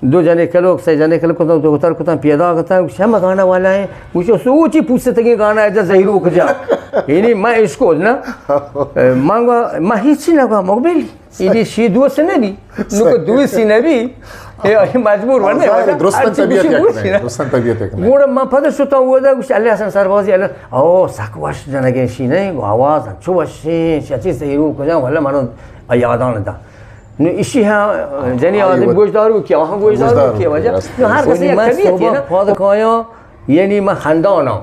دو جنے کلوک، سئے جنے کلوک کتاں، دو کتر کتاں، پیدا کتاں، گوشت، ہمے گانا والا ایں۔ گوشت، سوچی پوستے تگیں گانا اجا زہیروک جا۔ یعنی من اشکت نا۔ من گو، من ہیچی نگو، مقبل۔ یعنی شی دوست نبی۔ نو کہ دوستی نبی۔ اے مجبور ورنہ، ظاہر ہے، درستاں ہرچی طبیعت گوشی یک گوشی نہ۔ درستاں طبیعت یک نہ۔ گوڑا من پد شتاں اودا، گوشت، علی حسن سربازی، علی، او، سک وش جنگیں شی نہیں، آواز انچو وشیں، چی چیز زہیروک جا، واللہ منو یادان دا۔ نو ایشی ہاں جنی آدم گوشدارو کیا، ہاں گوشدارو کیا وجہ۔ نو ہر کسی یک طبیعت ہے نا۔ پاد کایاں، یعنی من خنداناں،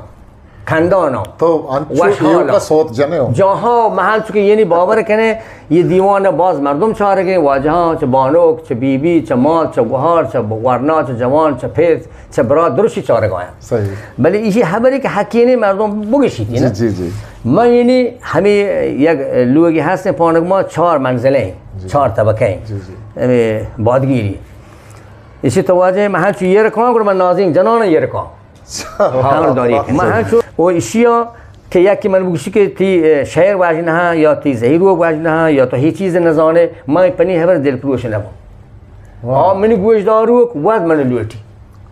خنداناں۔ تو انچو وشحالاں۔ ایوکا صوت جنے ہو۔ جاہاں محل چکے یعنی باور کنے، یہ دیوان باز مردم چارگیں، واجہاں، چہ بانوک، چہ بی بی، چہ مال، چہ گوہار، چہ ورنا، چہ جوان، چہ پیر، چہ برات درشی چارگایا۔ صحیح۔ بلے ایشی حبری کہ حقیقی مردم بگشیتی نا۔ جی، جی۔ من یعنی ہمیں یک لوگی ہستیں پانک ما چار منزلیں، جی۔ چار طبقہ ہیں۔ جی، جی۔ ہمیں بادگیری۔ ایشی تو واجہ من ہنچو یہ رکھاں، گڑا من نازین جنان یہ رکھاں۔ ہاں، داری۔ من ہنچو او ایشیا کہ یکی من بگشی کہ تی، اے، شعر واجنہ یا تی زہیروک واجنہ یا تو ہی چیز نزانے، من پنی حبر دل پروش نبو۔ آ منی گوشداروک واد من لوٹی۔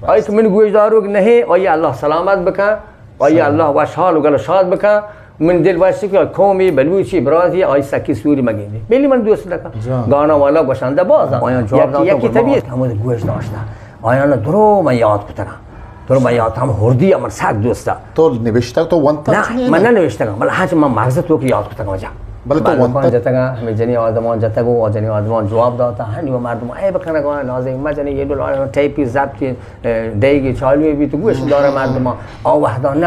آئی کہ منی گوشداروک نہیں، آئی اللہ سلامت بکن، آئی اللہ وشحال و گل شاد بکن۔ من دل وشی کہ قومی بلوچی براتی آئی سکی سوری مگیندی۔ بلی من دوست دکا۔ گانا والا گوشندہ باز۔ آیاں جواب داتا یکی طبیعت ہمود گوش داشتہ۔ آیاں درو من یاد کتگا۔ درو من یاد ہم ہردی من سک دوستا۔ تو نوشتہ تو ونتا؟ نہ، من نہ نوشتگا، بلے ہنچ من مغز تو کہ یاد کتگا وجہ۔ بلے تو ونتا؟ جتگا، ہمیں جنی آدمان جتگو، جنی آدمان جواب داتا، ہنی و مردم اے بکنگا، نازنگ ما جنی یہ دل ٹیپی ضبط، ڈیگی چالوی بی تو گوش دارا مردم آ وحدا نہ۔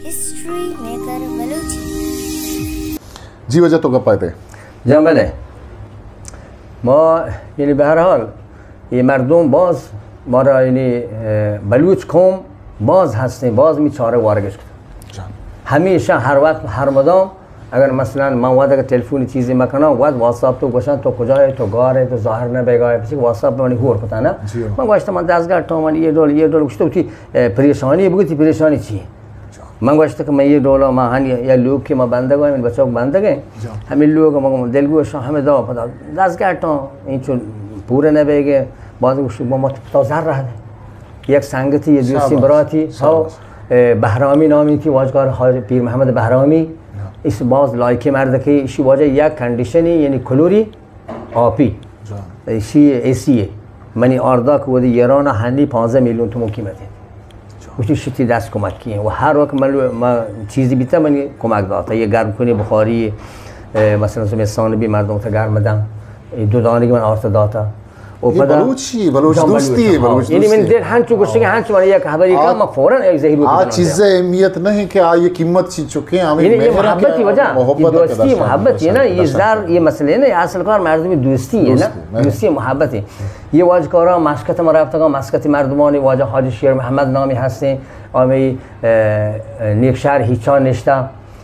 History maker Balochi. جی واجہ تو گپا تے۔ جان بلے۔ ما، یعنی بہرحال، یہ مردم باز مارا، یعنی، اے، بلوچ قوم باز ہستیں، باز می چارہ وارگش کتا۔ جان۔ ہمیشہ ہر وقت، ہر مدام اگر مثلاً من وہد اگر ٹیلیفونی چیزی مکناں، وہد واتساپ تو گوشاں تو کجا ئے، تو گار ئے، تو ظاہر نہ بیگا ئے، پچے کہ واتساپ منی ہور کتا نا۔ جی۔ من گوشتہ من دزگٹ آں، من یہ ڈول، یہ ڈول، گوشتہ وتی، اے، پریشانی بگو، تی پریشانی چی ئے؟ جی۔ من گوشتہ کہ من یہ ڈولا، من ہن یا، یا لوگ کہ ما بندگ آں، من بچوک بندگ ہیں۔ جی۔ ہمیں لوگ من دلگوش آں، ہمیں دوا پدا دزگٹ آں، انچو پورے نہ بیگے، باز گوشت ما تو زر رہ دے۔ یک سنگتی، یہ دوستی براتی، ہو، اے، بہرامی نامی تھی، واجکار حاج پیر محمد بہرامی، اس باز لائقی مردکی، اشی واجہ یک کنڈیشنی، یعنی کلوری آپی، اشی اے سی ہے۔ منی آرداک ودی ایران ہنی پانزدہ میلیون تومن قیمت ہے۔ اشی شتی دست کمک کی و ہر وقت من، من چیزی بیتا منی کمک داتا۔ یہ گرم کنی بخاری، اے، مثلاً زمستان بی مردم تا گرم دن، یہ دو دانگی من آرت داتا۔ و یہ پدا بلوچی، بلوچ دوستی، بلوچ دوستی۔ یعنی من دل ہنچو گوشتگی، ہنچو من یک خبری کم، من فوراً ایک زہیروک آ چیز اہمیت نہیں کہ آ یہ قیمت چی چکے ہیں، ہمیں یہ محبتی وجہ، یہ دوستی محبت ہے نا، یہ زر، یہ مسئلہ ہے نا، یہ اصل کار مردمی دوستی ہے نا، دوستی محبت ہے۔ یہ واجکارا مسکت ما رفتگا، مسکت مردمانی واجہ حاجی شیر محمد نامی ہستیں، آمی، اے، نیک شہر ہیچان نشتہ۔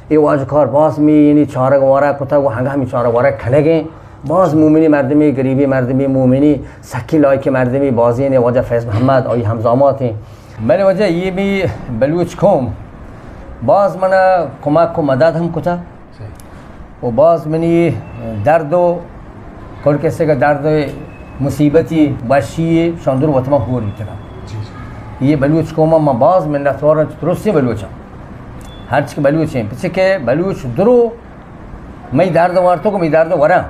اے واجکار باز می یعنی چارگ وارگ کتگ و ہنگہ ہمی چارگ وارگ کنگیں۔ باز مومنی مردمی، گریبی مردمی، مومنی سکی لائقی مردمی، بازی نے واجہ فیض محمد، آئی ہمزامات ہیں۔ بلے واجہ یہ بھی بلوچ قوم باز منا کمک و مدد ہم کتا۔ و باز منی درد و کل کسے کا درد، مصیبتی، وشی، شاندر وطمہ ہور بیتگا۔ یہ بلوچ قوم ما باز منتوار، درستی بلوچ ہرچ کہ بلوچ ہیں، پچے کہ بلوچ درو مئی درد وارتو کہ مئی درد ورا۔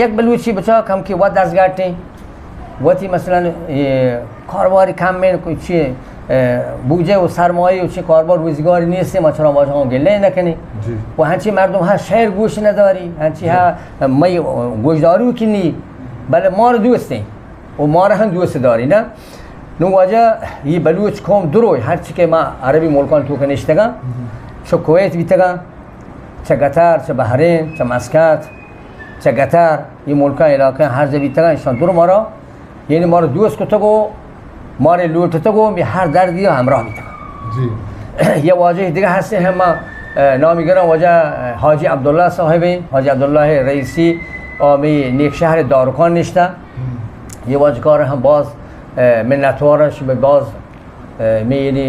یک بلوچی بچا کم کہ وت دزگٹیں، وتی مثلاً، اے، کاروباری کم ہیں، کوئی چی، اے، بوجہ و سرمایہ و چی کاروبار روزگاری نیست، ما چرا واجہاں گلے نکنی۔ و ہنچی مردم ہر شعر گوش نداری، ہنچی ہر مئی گوشدارو کی نی، بلے مار دوستیں و مار ہم دوست داری نا۔ نوں واجہ یہ بلوچ قوم درو ہرچی کہ ما عربی ملکان توک نشتگاں، چہ کویت بیتگاں، چہ قطر، چہ بحرین، چہ مسقط، چہ قطر، یہ ملکان علاقہ ہر جا بیتگاں، اشان درو مارا، یعنی مارا دوست کتگ و مارے لوٹتگ و می ہر دردی ہمراہ بیتگاں۔ یہ واجہ دیگہ ہستیں ہم، نامی گراں واجہ حاجی عبداللہ صاحب ہیں، حاجی عبداللہ رئیسی، آ می نیک شہر دارکان نشتہ۔ یہ واجکار ہم باز، اے، منتوار، شما باز، اے، می یعنی،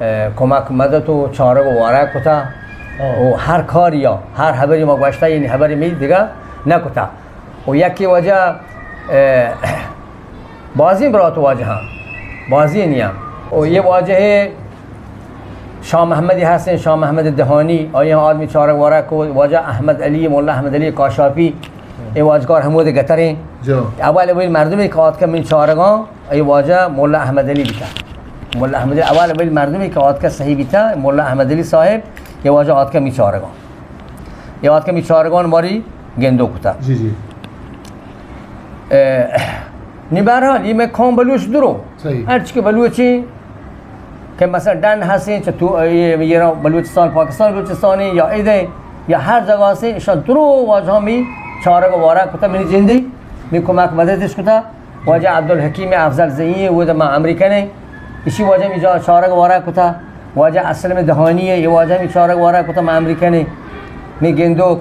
اے، کمک مدد و چارگ و وارگ کتا۔ و ہر کاری یا ہر حبری ما گوشتا، یعنی حبری می دیگه نکتا۔ و یکی واجہ اه، بازیں برات و واجہاں، بازیں نیاں۔ و یہ واجہ شاہ محمدی ہستیں، شاہ محمد دہانی، آئی ہم آدمی چارگ وارگ کو، واجہ احمد علی، مولا احمد علی کاشاپی، اے واجکار ہمود گتریں۔ جو۔ اول اویل مردمی کہ آتکہ من چارگاں، اے واجہ مولا احمد علی بیتا۔ مولا احمد علی اول اویل مردمی کہ آتکہ صحیح بیتا، مولا احمد علی صاحب، اے واجہ آتکہ من چارگاں۔ اے آتکہ من چارگاں ماری گندو کتا۔ جی، جی۔ اے، نی بہرحال، یہ میں قوم بلوچ درو۔ صحیح۔ ہر چی کہ بلوچی کہ مثلاً ڈن ہستیں، چہ تو، یہ، یہ را بلوچستان، پاکستان، بلوچستانی یا ایدے، یا ہر جگہ ہستیں، اشان درو واجہ می چارگ و وارگ کتا، منی جندی، می کمک مددش کتا۔ واجہ عبدالحکیم افضل زئی، وہ ما امریکہ نے، اسی واجہ می جا چارگ وارگ کتا۔ واجہ اسلم دہانی ہے، یہ واجہ می چارگ وارگ کتا، ما امریکہ نے، می گندوک،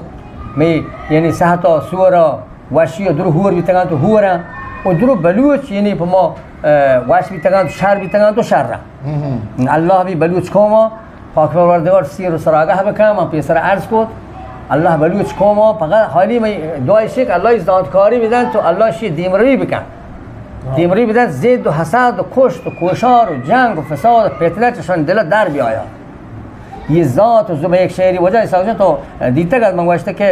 می یعنی سہتا سورا، وشی و درو ہور بیتگاں تو ہور و درو بلوچ یعنی پہ ما، اه، وش بیتگاں تو شر بیتگاں تو شر۔ اللہ بی بلوچ قوم پاک پروردگار سیر و سراگہ بکن، من پیسر عرض کت، اللہ بلوچ قوم فقط حالی میں دعای شک اللہ زانتکاری بدن تو اللہ شی دیمروی بکن۔ دیمروی بدن، ضد و حسد و کشت و کوشار و جنگ و فساد و فتنہ چشان دل در بیایا۔ یہ ذات و زبہ یک شعری وجہ اسا تو دیتگ ات من گوشتہ کہ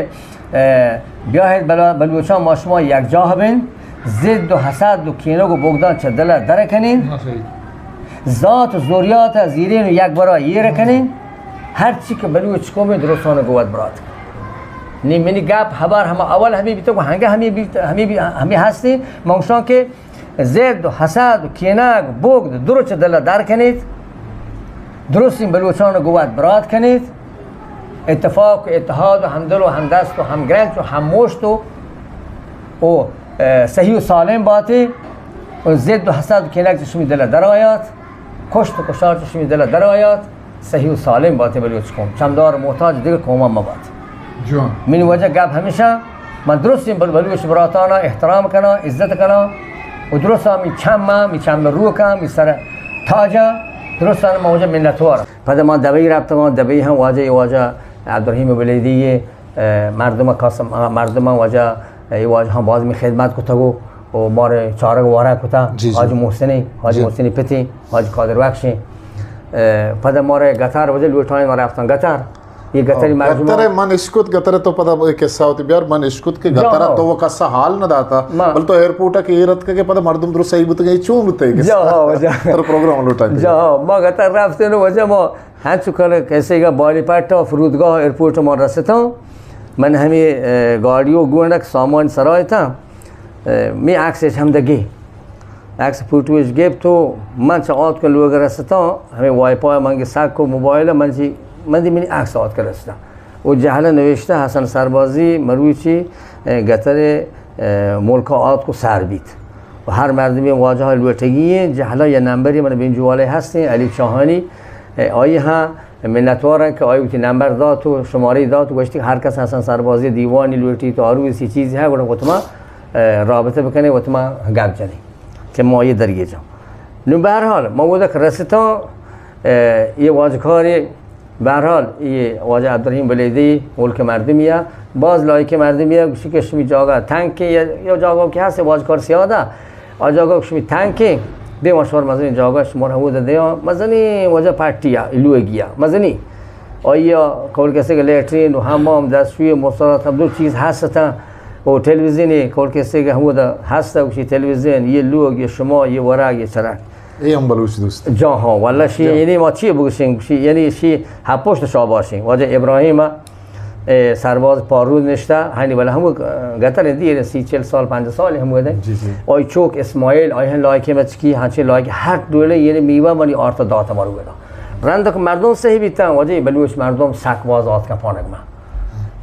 اه، بیاید بلا-، بلوچان ما شما یک جاہ بین، ضد و حسد و کینگ و بغضان چہ دل در کنین۔ ہاں، صحیح۔ ذات و ذریات زیرین و یک برا ایر کنین۔ ہر چی کہ بلوچ قوم درستان گوت برات۔ نی منی گپ ہبار ہما اول ہمی بیتگ و ہنگہ ہمی بیت-، ہمی بی-، ہمی ہستی۔ من گوشان کہ ضد و حسد و کینگ، بغض، درو چہ دل در کنیت، درستیں بلوچان گوں وت برات کنیت، اتفاق و اتحاد و ہمدل و ہمدست و ہمگرنچ و ہممشت و، و، اه، صحیح و سالم باتی و ضد و حسد و کینگ چہ شمی دل در آیات، کشت و کشار چہ شمی دل در آیات۔ صحیح و سالم باتیں بلوچ قوم، چمدار محتاج دگہ قوماں مبات۔ جوان۔ منی وجہ گپ ہمیشہ، من درستیں بل-، بلوچ براتانا احترام کناں، عزت کناں و درستاں می چم، می چم روکاں، می سر تاجاں، درستاں من وجہ منتوار۔ پدا ما دبئی رفتگاں، دبئی ہم واجہ، واجہ عبدالرحیم بلیدی، اه، مردم قاسم، اه، مردم واجہ، اه، واجہ ہم باز می خدمت کتگ و، و مارے چارگ وارگ کتا۔ جی، جی۔ حاجی محسنی، حاجی جی۔ محسنی پتی، حاجی قادر بخشی۔ اه، پدا مارے گتار وجہ لوٹائیں، ما رفتن گتار۔ یہ گتری آه، مردم گتر من اشکت، گتر تو پدا ایک قصہ ہوتی بیار، من اشکت کہ جا گتر ہاں۔ تو وہ قصہ حال نہ داتا، ما بل تو ایئرپورٹ کے رت کے پدا مردم درست صحیح بوتگے، چون بوتگے؟ جا ہاں، جا۔ تر پروگرام لوٹائیں۔ جا ہاں، ما گتر رفتن وجہ ما ہنچو کل کسے گا بالی پٹ و فرودگاہ ایئرپورٹ ما رستاں۔ من ہمیں، اه، گاڑی و گونڈک سامان سرایتاں۔ اه، می عکسش ہم دگی۔ عکس فوٹوش گپت و من چہ آتکن لوگ رستاں۔ ہمیں وائی فائی منگی سک و موبائل من چی، من دی منی عکس آتکن رستاں۔ و جہلا نوشتہ حسن سربازی مروچی، اه، گتر، اه، ملکا آتک و سر بیت۔ و ہر مردمی واجہ لوٹگی ہیں، جہلا یا نمبری من بینجوالے ہستیں، علی چاہانی، اه، آئی ہاں منتوارن کہ آئی وتی نمبر دات و شمارے دات و گوشتی کہ ہر کس حسن سربازی دیوانی لوٹی تو آروسی چیزی ہے، گڑا وتما، اه، رابطہ بکنے، وتما گپ جنے کہ ما یہ دریے جا۔ نو بہرحال، ما ودا کہ رستاں، اه، یہ واجکاری بہرحال، یہ واجہ عبدالرحیم بلیدی، ملک مردمی ہے، باز لائق مردمی ہے، گوشی کہ شمی جاگہ تنگ کے، یا، یا جاگہ کہ ہست، واجکار سیادہ، آ جاگہ شمی تنگ کے، بے مشور مزنی جاگہ شما رو ہمود دیاں، مزنی واجہ پارٹی ہے، لوگی ہے، مزنی۔ آیا قول کسے کہ لیٹرین و حمام، دستشوی، مسترات، ہم دو چیز ہستن، و تلویزیونی قول کسے کہ ہمود ہست، گوشی تلویزیون، یہ لوگ، یہ شما، یہ ورگ، یہ چرک۔ اے ہم بلوچ دوست۔ جا ہاں، واللہ شی، جا۔ یعنی ما چی بگوشیں، شی، یعنی شی ہپشت شاباشیں۔ واجہ ابراہیم، اے، سرباز پارود نشتہ، ہنی بلے ہم گتر دی، یعنی سی چل سال، پنجاہ سال ہم گدے۔ جی، جی۔ آئی چوک اسماعیل، آئی ہن لائک مچکی، ہنچے لائک ہر ڈولے، یعنی میوہ منی آرت دات مارو گدا۔ رندک مردم صحیح بیتن، واجہ بلوچ مردم سک باز آت کپانک ما۔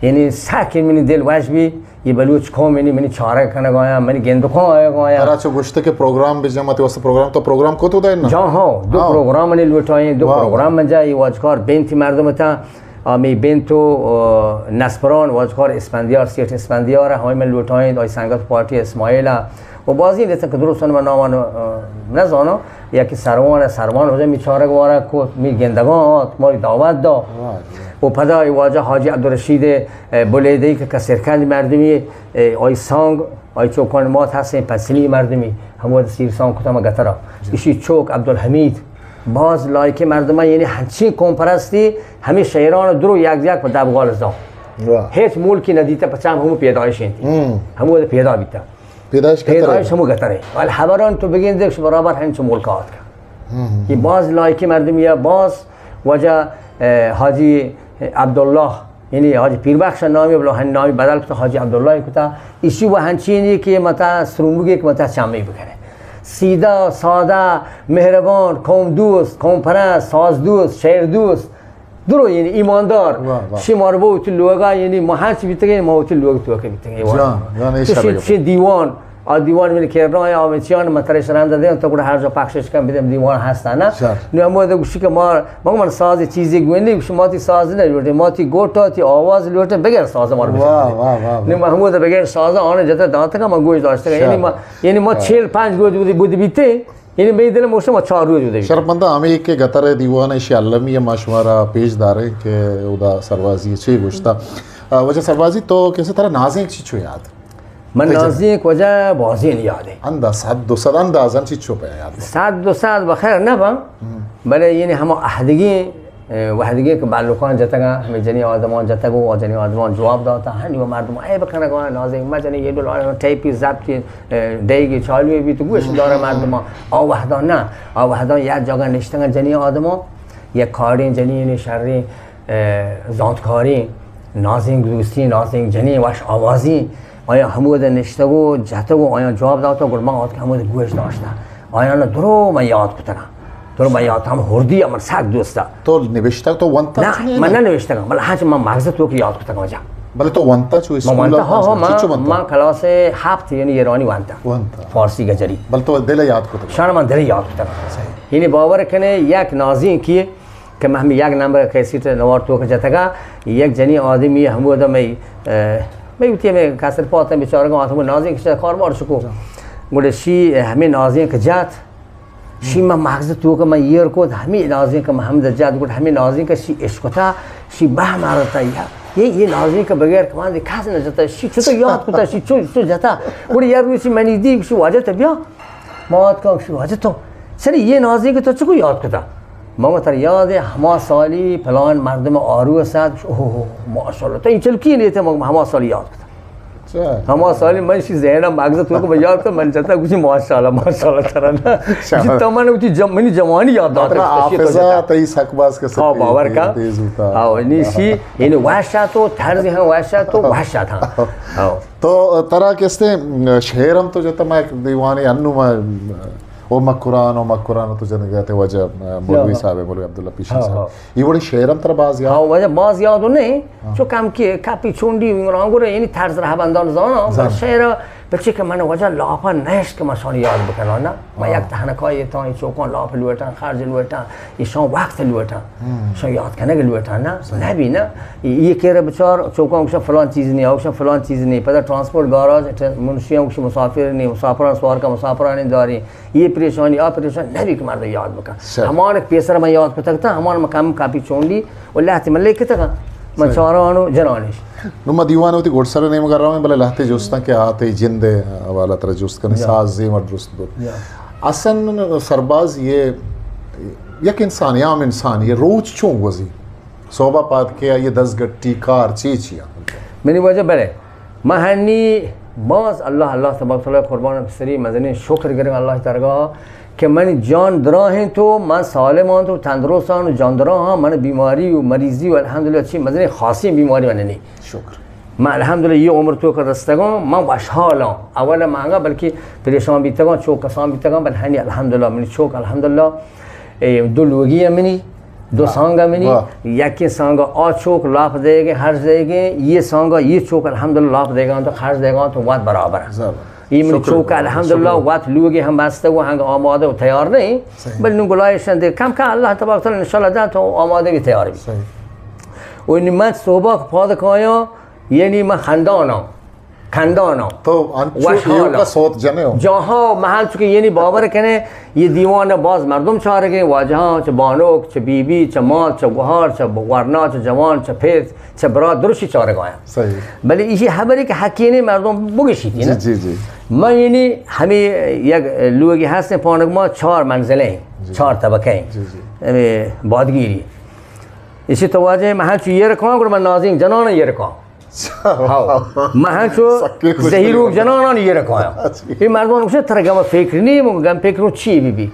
یعنی سک منی دل وش بی، یہ بلوچ قوم یعنی منی چارگ کنگ آیا، منی گندکاں آیگ آیا۔ ترا چو گوشت کہ پروگرام بجا، متی واسطہ پروگرام، تو پروگرام کو تو دے نا؟ جا ہاں، دو ہاں۔ پروگرام منی لوٹائیں، دو واہ۔ پروگرام من جا، یہ واجکار بینتی مردم تا، آ، می بینت و، آ، نسپران، واجکار اسپندیار، سیٹ اسپندیار، ہمیں من لوٹائیں، آئی سنگت پارٹی اسماعیل، و بازی لیتن کہ درستان من نامان، آ، نزانو، یکی سروان، سروان وجہ می چارگ وارگ کو، می گندگان آت، ماری دعوت دا۔ واہ، واہ۔ و پدا ای واجہ حاجی عبدالرشید، اے، بلیدی کہ کسرکنج مردمی، اے، آئی سانگ، آئی چوکانی مات ہستیں، پسنی مردمی، ہمود سیرسان کتا ما گترا۔ ایشی چوک عبدالحمید، باز لائقیں مردمہ، یعنی ہنچیں قوم پرستی، ہمیں شہران درو یک یک پہ دبگال زان۔ واہ۔ ہیچ ملکی ندیتا پچام ہمو پیدائش انتی۔ ہمود پیدا بیتا۔ پیدائش گترے۔ پیدائش ہمو گترے۔ ولی ہبران تو بگین دیکھ برابر ہنچ ملک آتکا۔ یہ باز لائقیں مردمی، باز وجہ، اے، حاجی عبداللہ، یعنی حاجی پیربخش نامی، بلو ہن نامی بدل کتا، حاجی عبداللہ کتا۔ ایشی و ہنچینی کہ متا سرونگی کہ متا چمی بکنے۔ سیدھا، سادہ، مہربان، قوم دوست، قوم پرست، ساز دوست، شہر دوست، درو یعنی ایماندار۔ واہ، واہ۔ شی مار بو وتی لوگا، یعنی ما ہنچ بیتگیں، ما وتی لوگ تو کہ بیتگیں۔ جان، جان، اے تو شر شی، گپ۔ شی دیوان، آ دیوان من کرنا یا آ چیان من ترے شرند دیں، تو گڑا ہر جا پخشش کن بدم دیوان ہستا نا۔ شر۔ نو ہمود گوشی کہ ما، مگو من ساز چیزی گوینی، گوشی ما تی ساز نہ لوٹے، ما تی گوٹا تی آواز لوٹے، بغیر ساز مار بجن۔ واہ، واہ، واہ، واہ۔ نو محمود بغیر ساز آن جتا داتگا، ما گوش داشتگا۔ شر۔ یعنی ما، یعنی ما شر۔ چہل پنج روز بود، بود بیتے، یعنی مئی دل موشم چار روز بودے۔ شرفمند ہمیں کہ گتر دیوان شی المی ما شمارا پیش داریں کہ اودا سربازی چے گوشتا۔ آ، وجہ سربازی تو کیسے ترا نازینک چی چو یاد؟ من نازینک وجہ بازین یاد ہے۔ اندا صد دو صد اندازن چی چو پہ یاد؟ صد دو صد بخیر نہ با، بلے یعنی ہم اہدگی اے، وہدگے کہ بلوکان جتگاں، ہمیں جنی آدمان جتگ و جنی آدمان جواب داتا، ہنی و مردم اے بکنگا، نازینک ما جنی یہ دلار ٹیپی ضبط، اے، ڈیگی چالوی بیت گوش دارا مردم۔ آ وہدان نہ، آ وہدان یک جاگہ نشتگاں جنی آدمان، یک کاریں جنین شریں، اے، زانتکاریں، نازینک دوستیں، نازینک جنین وش آوازیں، آیا ہمود نشتگ و جتگ و آیا جواب داتا، گڑ ما آتک ہمود گوش داشتا۔ آیانا درو من یاد کتگاں۔ درو من یاد، ہم ہردی من سک دوستا۔ تو نوشتگ، تو ونتا نہ، چی؟ من نہ نوشتگاں، بلے ہنچ من مغز تو کہ یاد کتگاں وجہ۔ بلے تو ونتا چو من اسکول ونتا، ہاں، ہاں، چی چو من، ونتا؟ من کلاس ہفت یعنی ایرانی ونتا۔ ونتا۔ فارسی گجری۔ بلے تو دل یاد کتگ؟ شان من دل یاد کتگاں۔ صحیح۔ یعنی باور کنے یک نازینکی کہ من ہمیں یک نمبر کیسٹ نوار تو کہ جتگا، یک جنی آدمی ہمودا میں، اے، میں وتی میں کسر پاتم بیچارگاں آتم نازینک چہ کار بار شکو۔ گڑا شی ہمیں نازینک جات، شی من مغز تو کہ من ایر کو، ہمیں نازینک من ہمدا جات، گڑا ہمیں نازینک شی اشکتا، شی بہ مارتا یا۔ یہ، یہ نازینک بغیر کمان دے کس نہ جتا، شی چطور یاد کتا، شی چو، چو جتا۔ گڑا یک روچی منی دی، شی واجہ تا بیا۔ ما آتکاں گوشت، واجہ تو چرے یہ نازینک تو چکو یاد کتا؟ من گوشت، ترا یاد ہے ہما سالی پلان مردم آروس ات؟ گوشت، اوہ، ماشاءاللہ، تو این چلکی نیتے؟ من ہما سالی یاد کتا۔ اچھا۔ ہما سالی من شی ذہن مغز تو کو یاد تو من جتا گوشی، ماشاءاللہ، ماشاءاللہ ترا نا۔ شاباش۔ گوشی، تو من وتی جم-، منی جوانی یاد داتا۔ حافظہ تئی سک باز کسے ہاں، باور کا۔ تیز ہوتا۔ ہاں، نی شی، یعنی وحشت و طرز ہاں، وحشت و وحشت ہاں۔ ہاں۔ تو ترا کستے شعر ہم تو جتا، ما یک دیوانے انو ما او مکران، او مکران تو جنگا تے وجہ مولوی صاحب، مولوی عبداللہ پیشی صاحب۔ یہ وڑی شعر ہم ترا باز یاد؟ ہاں، وجہ باز یاد نہیں۔ چو کم کی کپی چونڈی رانگو رہے، یعنی طرز رہبندان زانا، شعر بچے کہ من وجہ لاپا نشت کہ من شان یاد بکناں نا۔ ما یک تہنکای تاں، چوکاں لاپ لوٹاں، خرج لوٹاں۔ ایشاں وقت لوٹاں، ایشاں یاد کنگ لوٹاں نا، نبی نا۔ یہ کہہ رہے بچار چوکاں گوشاں فلان چیز نہیں، آوشاں فلان چیز نہیں۔ پدا ٹرانسپورٹ گاراج، منشیاں گوشاں مسافر نہیں، مسافران سوار کا مسافران داری۔ یہ پریشانی، آ پریشانی نبی کہ مردم یاد بکن۔ ہمان پیسر من یاد کتگ تا، ہمان من کم کاپی چونڈی و لہتی من لکھتگ، من چاران و جنانش۔ نو ما دیوان وتی گڈسر نیمگا رویں، بلے لہتے جستاں کہ آ تئی جند حوالہ ترا جست کنے، ساز زیمر درست بوت۔ اصلاً سرباز یہ یک انسانی، عام انسانی، یہ روچ چون گوزی؟ صحبہ پاد کے آئی دزگٹی کار چی چی؟ منی وجہ بلے، من ہنی باز اللہ، اللہ تبارک و تعالی قربان سری مزنی شکر گرگ اللہ درگاہ کہ من جان دراہیں تو، من سالمان تو، تندرستان و جان دراہاں، من بیماری و مریضی و الحمدللہ چی مزنی خاصی بیماری من نہیں۔ شکر۔ من الحمدللہ یہ عمر تو کہ رستگاں، من وشحالاں۔ اول مانگا بلکہ پریشان بیتگاں، چوک کسان بیتگاں، بل ہنی الحمدللہ منی چوک الحمدللہ اے دو لوگی منی، دو سانگ منی، یکی سانگ آ چوک لاپ دیگے، ہرج دیگے، یہ سانگ یہ چوک الحمدللہ لاپ دیگاں تو خرج دیگاں تو وات برابر۔ یہ منی چوک الحمدللہ وات لوگی ہم بستے و ہنگ آمادہ و تیار نہیں، بل نو گلائشن دے کم کم اللہ تبارک و تعالی انشاءاللہ دا تو آمادہ بھی تیار بھی۔ و نی من صحبہ پاد کایاں، یعنی من خنداناں۔ خنداناں، تو انچو وشحالاں۔ ایوکا صوت جنے ہو۔ جاہاں محل چکے، یعنی باور کنے، یہ دیوان باز مردم چارگیں، واجہاں، چہ بانک، چہ بی بی، چہ مات، چہ گوہار، چہ ورنا، چہ جوان، چہ پیر، چہ برات، درشی چارگایا۔ صحیح۔ بلے ایشی حبری کہ حقینے مردم بگشیتی جی، نا۔ جی، جی۔ من یعنی ہمیں یک لوگی ہستیں پانک ما چار منزلیں، جی۔ چار طبقیں۔ جی، جی۔ ہمیں بادگیری۔ ایشی تو واجہ من ہنچو یہ رکھاں، گڑا من نازنین جنان یہ رکھاں۔ ہاو۔ من ہنچو سکے خوش زہیروک دل۔ جنانان یہ رکھاں۔ اچھا۔ یہ مردمان گوشے ترا گم فکر نہیں، من گم فکر چی بی بی۔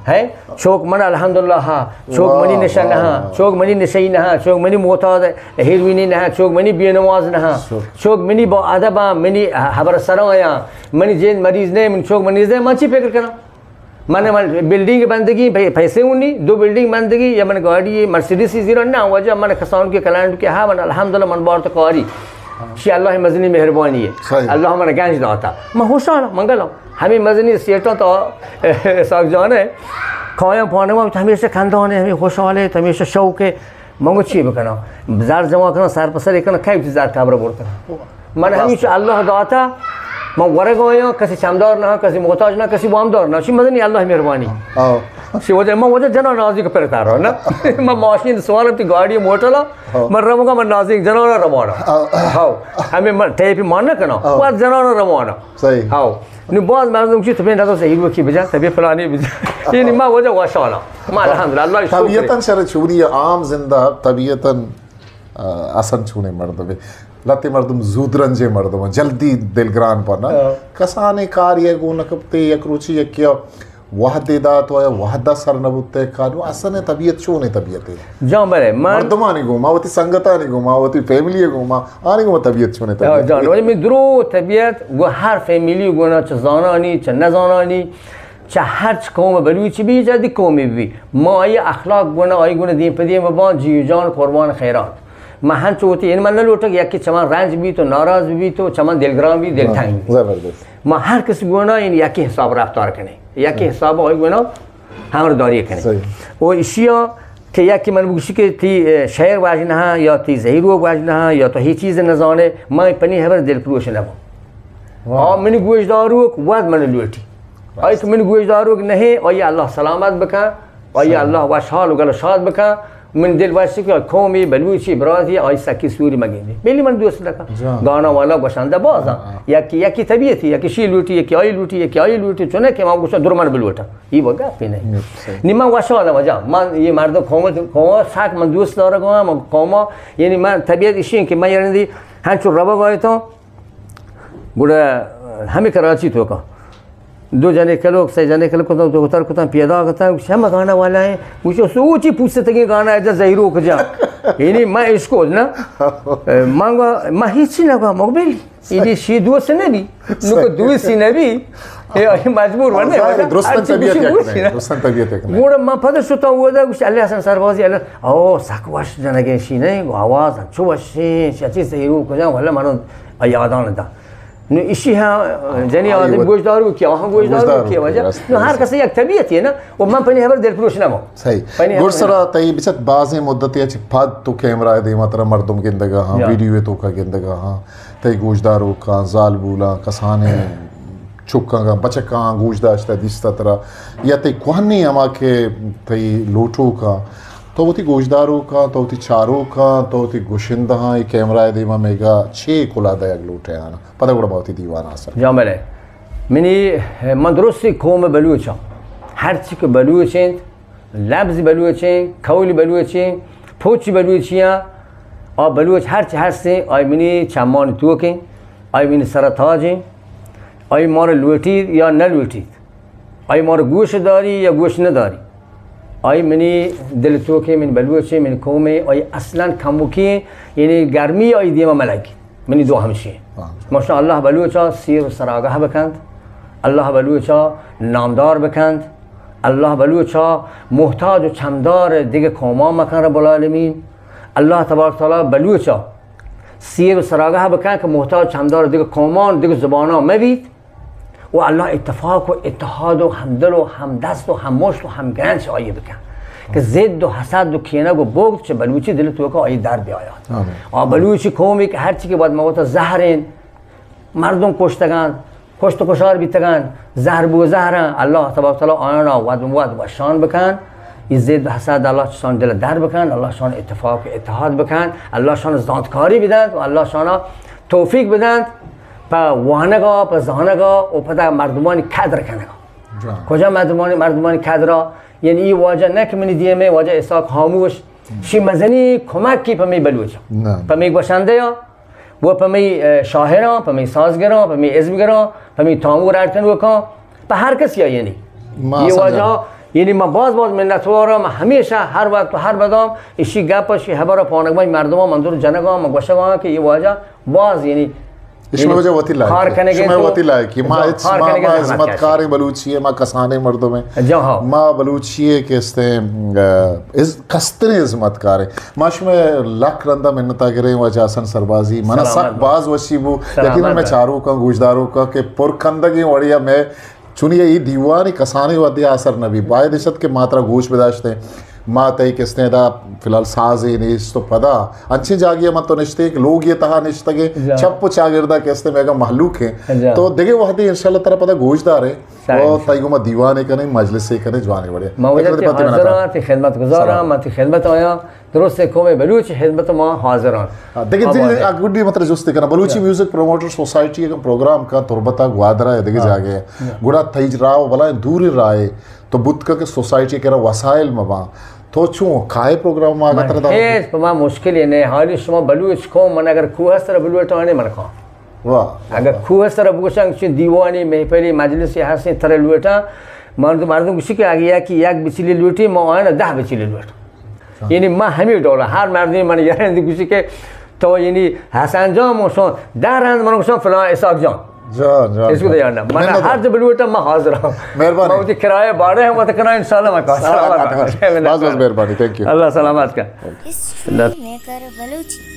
ہے؟ چوک من الحمدللہ ہا، چوک منی واہ، نشہ نہ ہا، واہ۔ چوک منی نشئی نہ ہا، چوک منی معتاد ہیروینی نہ ہا، چوک منی بے نماز نہ ہا، شکر۔ چوک منی با ادب ہا، منی حبر سرا یا، منی جند مریض نہیں، من چوک مریض نہیں، من چی فکر کرا؟ من، من بلڈنگ بندگی، پی-، پیسے ہونی، دو بلڈنگ بندگی، یا من گاڑی مرسیڈیز زیرا نہ، واجہ من کسان کے کلائنٹ کے ہا، من الحمدللہ من بار تو کاری۔ شی اللہ مزنی مہربانی ہے۔ صحیح۔ اللہ من گنج داتا۔ من خوشحال، من گلم۔ ہمیں مزنی سیٹاں تو اسحاق جان ہے۔ کایاں پانگا تو ہمیشہ خندان ہے، ہمیں خوشحال ہے، تو ہمیشہ شوق ہے۔ من گو چی بکناں؟ زر جمع کناں، سر پہ سر کناں، کئی وتی زر قبر برتاں۔ من ہمیشہ اللہ داتا، من ورگ آیاں، کسی چمدار نہ، کسی محتاج نہ، کسی وامدار نہ، چی مزنی اللہ مہربانی۔ آو۔ چی وجہ، من وجہ جنا نازی کو پر تارا نا۔ من ماشین سوار تی گاڑی موٹر لا، آو۔ من روگا من نازی جنا روانہ۔ آو۔ ہاو۔ ہمیں من ٹیپ مان نہ کناں، آو۔ وقت جنا روانہ۔ صحیح۔ ہاو۔ نو باز مردم چی تو بین تو صحیح وکی بجا، تبی فلانی بجا۔ یعنی ما وجہ واشانا۔ ما الحمدللہ، اللہ شکر۔ طبیعتاً شر چوری عام زندہ طبیعتاً، آ، حسن چونے مردم۔ لتے مردم زود رنجے مردم، جلدی دلگران پنا۔ ہاں۔ کسانے کار یہ گو نہ کپتے، یک روچی یک کیا وحدے دات و یا وحدہ سر نہ بوتے کار۔ نو حسن طبیعت چونے طبیعت ہے؟ جان بلے، من مردمانی گوما، وتی سنگتانی گوما، وتی فیملی گوما، آنی گوما طبیعت چونے ہاں، طبیعت جان، ہے؟ ولی من درو طبیعت گو ہر فیملی گونا، چہ زانانی، چہ نزانانی، چہ ہرچ قوم بلوچی بی، جدی قومی بی، ما آئی اخلاق گونا، آئی گونا دیم پہ دیم بان، جی و جان قربان خیرات۔ ما ہنچو وتی، یعنی من نہ لوٹگ یکی چمان رنج بی تو ناراض بی تو چمان دلگران بی، دلتنگ بی۔ زبردست۔ ما ہر کس گونا این یکی حساب رفتار کنے، یکی حساب آئی گونا ہمرداری کنے۔ صحیح۔ و اشیا کہ یکی من بگوشی کہ تی، اه، شعر واجنہ یا تی زہیروک واجنہ یا تو ہی چیز نزانے، ما پنی حبر دل پروش نبو۔ واہ۔ آ منی گوشداروک واد من لوٹی۔ آئی کہ منی گوشداروک نہیں، آئی اللہ سلامت بکن، آئی صحیح۔ اللہ وشحال و گل شاد بکن۔ من دل وش کہ قومی بلوچی براتی آئی سکی سوری مگیندی۔ بلی من دوست دکا۔ جان۔ گانا والا گوشندہ بازا۔ ہاں، ہاں۔ یکی، یکی طبیعتی، یکی شی لوٹی، یکی آئی لوٹی، یکی آئی لوٹی، چونہ کہ ما گوشا درمن بلوٹا۔ ای وہ گپی نہیں۔ صحیح۔ نی من وشحالم جان۔ من یہ مردم قوم، قوم سک من دوست دارگا، من قوما، یعنی من طبیعت اشی کہ من یعنی ہنچو روگ آیتاں، گڑا ہمیں کراچی توکا دو جنے کلوک، سہ جنے کلوک کتاں، دو کتر کتاں، پیدا کتاں، گوشت، ہمہ گانا والا ہیں۔ گوشت، سوچی پوستگیں گانا ہے، جا زہیروک جا۔ یعنی ما اشکوت نا۔ من گو، ما ہیچی نگو، مقبل۔ ایدی شی دوست نبی۔ نوکو دوستی نبی۔ اے، اے مجبور ورنہ، ظاہر ہے، درستاں ہرچی طبیعت بشی یک گوشتی نہیں، نا۔ درستاں طبیعت یک نہیں۔ گڑا من پد شتا اودا، گوشت، علی حسن سربازی، علی، او، سک وش جنگیں شی نہیں، گو آواز، چو وشیں، چی زہیروک جا، واللہ منو یادان دا۔ نو ایشی ہاں جنی آئی آدم وت-، گوشدارو کیا، ہاں گوشدارو گوشدارو کیا کیا، وجہ۔ راست، نو ہر راست۔ کسے یک طبیعت ہے نا، و من پنی حبر دلپروش نہ ماں۔ صحیح۔ پنی حبر گڑسرا تئی بچت بازیں مدتے چہ پد تو کیمرہ دیما ترا مردم گندگا ہاں، یا۔ ویڈیو توکا گندگا ہاں، تئی گوشداروکاں، زالبولاں، کسانیں چکاں، بچکاں گوش داشتہ دیستہ ترا، یا تئی کوہنیں ہما کہ تئی لوٹوکاں، تو وتی گوشداروکاں، تو وتی چاروکاں، تو وتی گشندہاں، اے کیمرہ دیما میگا چے کلا دئیگ لوٹے آنا؟ پدا گڑا ما وتی دیوان ء سر۔ جان بلے، منی، من درستی قوم بلوچ آں۔ ہرچی کہ بلوچ انت، لبز بلوچ انت، قول بلوچ انت، پوچ بلوچی آں، آ بلوچ ہرچی ہست انت، آئی منی چمان توک انت، آئی منی سر تاج انت، آئی مارا لوٹیت یا نہ لوٹیت۔ آئی مارا گوش داری یا گوش نداری، آئی منی دل توکیں، منی بلوچیں، منی قومیں، آئی اصلاً کموکیں، یعنی گرمی آئی دیما ملگی۔ منی دو ہمشی۔ ہاں۔ ماشاءاللہ بلوچا سیر و سراگاہ بکند، اللہ بلوچا نامدار بکند، اللہ بلوچا محتاج و چمدار دگہ قومان مکن رب العالمین۔ اللہ تبارک تعالی بلوچا سیر و سراگاہ بکن کہ محتاج چمدار دگہ قومان، دگہ زبانان مبیت۔ و اللہ اتفاق و اتحاد و ہمدل و ہمدست و ہممشت و ہمگرنچ آئی بکن کہ ضد و حسد و کینگ و بغض چہ بلوچی دل توکا آئی در بیایات۔ آمین۔ آ بلوچی قومی کہ ہرچی کہ باید ما وتا زہرین، مردم کشتگان، کشت و کشار بیتگان، زہر بو زہران، اللہ تبارک و تعالی آیانا ود ود وشان بکن، ای ضد و حسد اللہ چشان دل در بکن، اللہ شان اتفاق و اتحاد بکن، اللہ شان زانتکاری بدنت و اللہ شانا توفیق بدنت پہ وانگا، پہ زانگا و پدا مردمانی قدر کنگا۔ جان۔ کجا مردمانی، مردمانی قدرا؟ یعنی ای واجہ نہ کہ منی دیمے واجہ اسحاق خاموش، شی مزنی کمکی پہ می بلوچ، نہ۔ پہ می گوشندہ یا و پہ می، اه، شاعراں، پہ می سازگراں، پہ می ازمگراں، پہ می تامور اڈ کنوکاں، پہ ہر کسی ء یعنی۔ ما یہ سمجھا۔ واجہ، یعنی ما باز باز منتوار ہوں، ما ہمیشہ ہر وقت و ہر مدام اشی گپ اشی حبر پانک بائی مردمان من دور جنگاں، ما گوشگاں کہ یہ واجہ باز یعنی، اشی یعنی واجہ وتی لائق کار ہے۔ کنگے شما تو وتی لائق ہے۔ ما جان، ہچ، کار ما، کنگے ما زحمت خدمت کشی۔ کاریں بلوچی ہے، ما کسانیں مردم ہیں۔ جان ہاں۔ ما بلوچی ہے کہ استے، اه، از، کستریں خدمت کاریں۔ ما شمئے لک رندا منتا گریں واجہ حسن سربازی۔ منا سلامت سک بات۔ باز وشی بو۔ سلامت یقیناً مئے بات۔ چاروکاں، گوشداروکاں کہ پر کندگیں وڑیا مئے چونی ای دیوانی کسانیں وھدے آسر نہ بی۔ باید اشت کہ ما ترا گوش بداشتیں۔ ما تئی کستیں دا فی الحال سازے نیست و پدا انچیں جاگے من تو نشتے کہ لوگ یہ تہا نشتگے جا۔ چپ و چاگردا کستیں میگا مہلوک ہیں۔ جا۔ تو دگے وھدے انشاءاللہ ترا پدا گوش داریں۔ سر و انشاءاللہ۔ تئی گوما دیوانے کنیں، مجلسے کنیں، جوانے وڑے۔ ما وجہ تئی حاضر ہاں، تئی خدمت گزار ہاں، سلام۔ من تئی خدمت آیاں۔ درست ہے، قوم بلوچ خدمت ما حاضر ہاں۔ ہاں، دیکھیں، آباد ہے۔ اگڈی مطلب جست کرنا، بلوچی جا۔ میوزک پروموٹر سوسائٹی ایک پروگرام کا تربتا گوادرا ہے، دیکھیں ہاں۔ جاگے۔ ہاں۔ گڑا تئی راہ و بلائیں دور راہ ہے، تو بوت کا کہ سوسائٹی کرا وسائل مباں۔ تو چون کائے پروگرام ما من اگر ترا دعوت ہیچ پہ ما مشکلی نہیں، حالی شما بلوچ قوم من اگر کوہ سر بلوٹانے من کاں۔ واہ، واہ، اگر واہ۔ کوہ سر بگوشاں کہ چون دیوانی، محفلی، مجلسی ہستیں ترا لوٹاں، مردم، مردم گوشی کہ اگه یکی یک بچیلی لوٹی، ما آیانا دہ بچیلی لوٹاں۔ ہاں۔ یعنی ما ہمی ڈولا، ہر مردمی من یه رند گوشی کہ تو یعنی حسن جان من شون، دہ رند من شون فلان اسحاق جان۔ جان، جان، اس کو جان۔ دے یار نا۔ من منت ہر وار۔ جب لوٹاں ما حاضر ہوں۔ مہربانی۔ ما وتی کرایہ باڑے ہم وت کنا انشاءاللہ ما کار۔ سلامت۔ باز باز مہربانی، تھینک یو۔ اللہ سلامت کا۔ History maker Balochi.